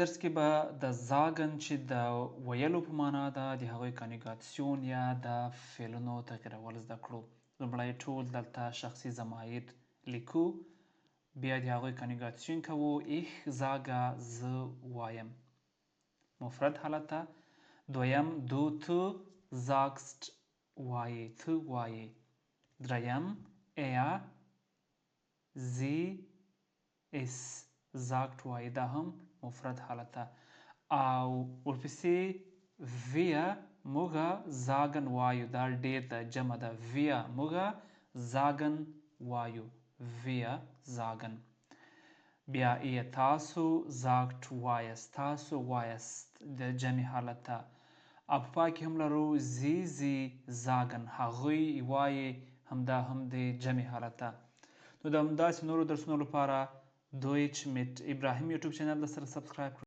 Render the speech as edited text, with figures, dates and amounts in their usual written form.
درس کې به د sagen چې د ویلو په معنا ده د هغوی Konjugation یا د فعلونو تغیرول زده کړو. لومړی ټول دلته شخصي ضمایر لیکو، بیا د هغوی Konjugation کوو. Ich sage زه وایم مفرد حالت ته. دویم du ته sagst وایې، ته وایې. دریم er sie es sagt وایي، دا هم مفرد حالت ده. او ورپسې wir موږ sagen وایو، دا ډېر ده، جمع ده. wir موږ sagen وایو، wir sagen. بیا ihr تاسو sagt وایاست، تاسو وایاست د جمع حالت ته. او په پای کې هم لرو sie sie sagen، هغوی وایي، همدا هم د جمع حالت ته. نو د همداسې نورو درسونو لپاره Deutsch mit ابراهیم یوټیوب channel در سره subscribe کړئ.